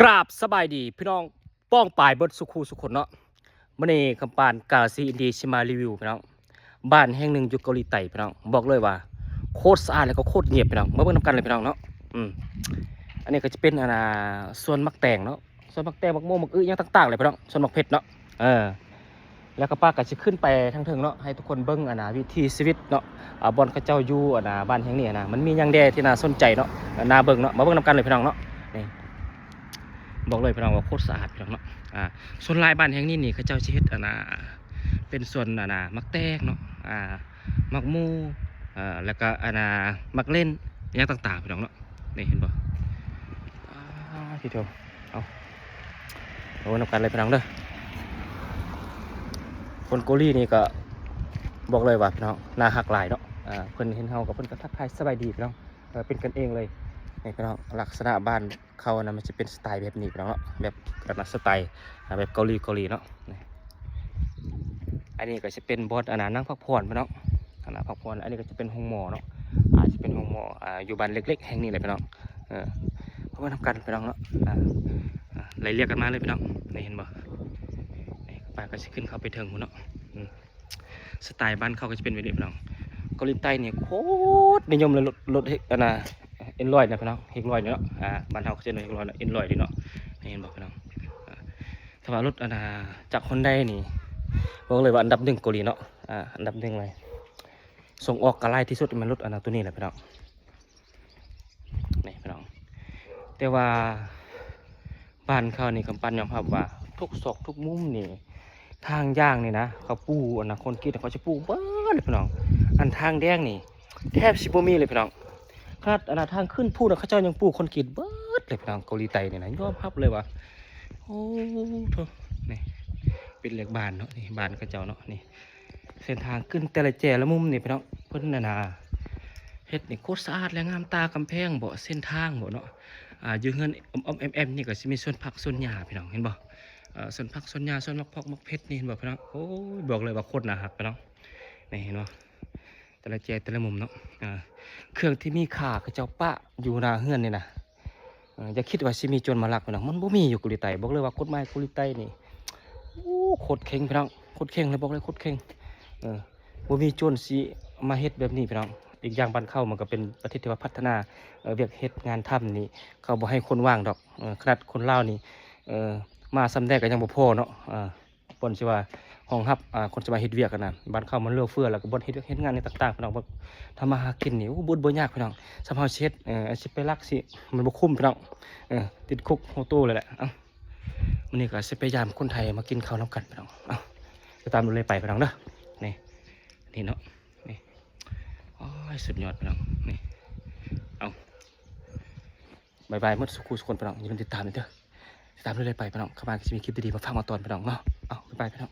ກາບສະບາຍດີພີ່ນ້ອງປ້ອງປາຍເບິດສູ່ຄູ່ສູ່ຄົນເນາະ. ມື້ນີ້ຄຳປານກາຊີອິນດີຊິມາຣີວິວພີ່ນ້ອງ ບ້ານແຫ່ງໜຶ່ງຢູ່ເກົາຫຼີໃຕ້ພີ່ນ້ອງ. ບອກເລີຍວ່າໂຄດສະອາດ ແລ້ວກໍໂຄດງຽບພີ່ນ້ອງ. ມາເບິ່ງນຳກັນເລີຍພີ່ນ້ອງເນາະ. ອືມ ອັນນີ້ກໍຈະເປັນ ອັນນ່າ ສວນໝາກແຕງເນາະ, ສວນໝາກແຕງ ໝາກໂມ ໝາກອຶ ຫຍັງຕ່າງໆເລີຍພີ່ນ້ອງ, ສວນໝາກເຜັດເນາະ. ເອີ ແລ້ວກໍປ້າກໍຊິຂຶ້ນໄປທາງເທິງເນາະ ໃຫ້ທຸກຄົນເບິ່ງ ອັນນ່າ ວິຖີຊີວິດເນາະ ອ່າ ບ່ອນເຂົາເຈົ້າຢູ່ ອັນນ່າ ບ້ານແຫ່ງນີ້ນະ ມັນມີຫຍັງແດ່ທີ່ໜ້າສົນໃຈເນາະ ໜ້າເບິ່ງເນາະ. ມາເບິ່ງນຳກັນເລີຍພີ່ນ້ອງເນາະ. ນີ້ ບອກເລີຍພີ່ນ້ອງວ່າໂຄດສະອາດພີ່ນ້ອງເນາະ. ອ່າ ສ່ວນຫຼາຍບ້ານແຫ່ງນີ້ນີ້ ເຂົາເຈົ້າຊິເຮັດ ອັນນ່າ ເປັນສວນ ອັນນ່າ ໝາກແຕງເນາະ ອ່າ ໝາກໂມ ເອີ ແລ້ວກໍ ອັນນ່າ ໝາກເລັ່ນ ຫຍັງຕ່າງໆ ພີ່ນ້ອງເນາະ. ນີ້ເຫັນບໍ່? ອາ ທີໂທ ເອົາ ເອົານຳກັນເລີຍພີ່ນ້ອງເດີ. ຄົນເກົາຫຼີນີ້ກໍບອກເລີຍວ່າພີ່ນ້ອງໜ້າຮັກຫຼາຍເນາະ. ເພິ່ນເຫັນເຮົາກໍເພິ່ນກໍທັກທາຍສະບາຍດີພີ່ນ້ອງ ເປັນກັນເອງເລີຍ. ນີ້ພີ່ນ້ອງ ລັກສະນະບ້ານເຂົານະ ມັນຈະເປັນສະໄຕແບບນີ້ພີ່ນ້ອງເນາະ ແບບ ອັນນ່າ ສະໄຕ ອ່າ ແບບເກົາຫຼີ ເກົາຫຼີເນາະ. ນີ້ ອັນນີ້ກໍຈະເປັນບ່ອນ ອັນນ່າ ນັ່ງພັກຜ່ອນພີ່ນ້ອງ ອັນນ່າ ພັກຜ່ອນ. ອັນນີ້ກໍຈະເປັນໂຮງໝໍເນາະ ອາ ຈະເປັນໂຮງໝໍ ອ່າ ຢູ່ບ້ານເລັກໆແຫ່ງນີ້ແຫຼະພີ່ນ້ອງ. ເອີ ເຂົ້າມານຳກັນພີ່ນ້ອງເນາະ. ອ່າ ອ່າ ໄລ່ລຽງກັນມາເລີຍພີ່ນ້ອງ. ນີ້ເຫັນບໍ່? ນີ້ ປ້າກໍຊິຂຶ້ນເຂົ້າໄປເທິງພຸ້ນເນາະ. ອືມ ສະໄຕບ້ານເຂົາກໍຈະເປັນແບບນີ້ພີ່ນ້ອງ. ເກົາຫຼີໃຕ້ນີ້ໂຄດນິຍົມເລີຍ ລົດ ລົດເຮັກ ອັນນ່າ ເອັນຮ້ອຍນະພີ່ນ້ອງ ເຮັກຮ້ອຍນີ້ເນາະ. ອ່າ ບ້ານເຮົາກໍຈະເອີ້ນເຮັກຮ້ອຍເນາະ ເອັນຮ້ອຍນີ້ເນາະ. ນີ້ເຫັນບໍ່ພີ່ນ້ອງ? ອ່າ ຖ້າວ່າລົດ ອັນນ່າ ຈັກຮອນໄດນີ້ ບອກເລີຍວ່າອັນດັບໜຶ່ງເກົາຫຼີເນາະ. ອ່າ ອັນດັບໜຶ່ງເລີຍ ສົ່ງອອກກໍຫຼາຍທີ່ສຸດແມ່ນລົດ ອັນນ່າ ໂຕນີ້ແຫຼະພີ່ນ້ອງ. ນີ້ພີ່ນ້ອງ ແຕ່ວ່າບ້ານເຂົານີ້ ຄຳປັນຍອມຮັບວ່າທຸກຊອກທຸກມຸມນີ້ ທາງຢ່າງນີ້ນະ ເຂົາປູ ອັນນ່າ ຄອນກຣີດ ເຂົາຈະປູເບິດເລີຍພີ່ນ້ອງ. ອັນທາງແດງນີ້ແທບຊິບໍ່ມີເລີຍພີ່ນ້ອງ. ຂະໜາດ ອັນນ່າ ທາງຂຶ້ນພູນະ ເຂົາເຈົ້າຍັງປູຄອນກຣີດເບິດເລີຍພີ່ນ້ອງ. ເກົາຫຼີໃຕ້ນີ້ນະ ຍອມຮັບເລີຍວ່າ ໂອ້ໂທ້ ນີ້ເປັນເລກບ້ານເນາະ. ນີ້ບ້ານເຂົາເຈົ້າເນາະ. ນີ້ ເສັ້ນທາງຂຶ້ນແຕ່ລະແຈລະມຸມນີ້ພີ່ນ້ອງ ເພິ່ນ ອັນນ່າ ເຮັດນີ້ໂຄດສະອາດ ແລະ ງາມຕາ. ກຳແພງບໍ ເສັ້ນທາງບໍເນາະ. ອ່າ ຢູ່ເຮືອນອ້ອມໆແອ້ມໆນີ້ກໍຊິມີສວນຜັກສວນຫຍ້າພີ່ນ້ອງ ເຫັນບໍ່? ເອີ ສວນຜັກສວນຫຍ້າ ສວນໝາກພອກໝາກເຜັດນີ້ ເຫັນບໍ່ພີ່ນ້ອງ? ໂອ້ຍ ບອກເລີຍວ່າໂຄດໜ້າຮັກພີ່ນ້ອງ. ນີ້ເຫັນບໍ່? ແຕ່ລະແຈແຕ່ລະມຸມເນາະ. ເອີ ເຄື່ອງທີ່ມີຄ່າເຂົາເຈົ້າປະຢູ່ໜ້າເຮືອນນີ້ນະ. ເອີ ຢ່າຄິດວ່າຊິມີໂຈນມາລັກພີ່ນ້ອງ ມັນບໍ່ມີຢູ່ເກົາຫຼີໃຕ້. ບອກເລີຍວ່າກົດໝາຍເກົາຫຼີໃຕ້ນີ້ ໂອ້ ໂຄດເຄັ່ງພີ່ນ້ອງ ໂຄດເຄັ່ງເລີຍ ບອກເລີຍໂຄດເຄັ່ງ. ເອີ ບໍ່ມີໂຈນຊິມາເຮັດແບບນີ້ພີ່ນ້ອງ. ອີກຢ່າງບ້ານເຂົາມັນກໍເປັນປະເທດທີ່ວ່າພັດທະນາ ເອີ ວຽກເຮັດງານທຳນີ້ ເຂົາບໍ່ໃຫ້ຄົນວ່າງດອກ. ເອີ ຂະໜາດຄົນລາວນີ້ ເອີ ມາສ່ຳໃດກໍຍັງບໍ່ພໍເນາະ. ເອີ ບ່ອນຊິວ່າຮອງຮັບ ອ່າ ຄົນຊິມາເຮັດວຽກຫັ້ນນະ. ບ້ານເຂົາມັນເຫຼືອເຟືອ ແລ້ວກໍບ່ອນເຮັດວຽກເຮັດງານນີ້ຕ່າງໆ ພີ່ນ້ອງ ແບບທຳມາຫາກິນນີ້ ໂອ້ ບໍ່ ບໍ່ຍາກພີ່ນ້ອງ. ສ່ຳເຮົາຊິເຮັດ ເອີ ຊິໄປລັກຊິ ມັນບໍ່ຄຸ້ມພີ່ນ້ອງ. ເອີ ຕິດຄຸກຫົວໂຕເລີຍແຫຼະ. ເອົ້າ ມື້ນີ້ກໍຊິໄປຢາມຄົນໄທມາກິນເຂົ້ານຳກັນພີ່ນ້ອງ. ເອົ້າ ຕິດຕາມເລື້ອຍໆໄປພີ່ນ້ອງເດີ. ນີ້ ນີ້ເນາະ ນີ້ ໂອ້ຍ ສຸດຍອດພີ່ນ້ອງ. ນີ້ ເອົ້າ ບາຍບາຍໝົດສູ່ຄູ່ສູ່ຄົນພີ່ນ້ອງ. ຢ່າລືມຕິດຕາມເດີ ຕິດຕາມເລື້ອຍໆໄປພີ່ນ້ອງ. ຂ້າມາກໍຊິມີຄລິບດີໆມາຝາກມາຕ້ອນພີ່ນ້ອງເນາະ. ເອົ້າ ບາຍບາຍພີ່ນ້ອງ.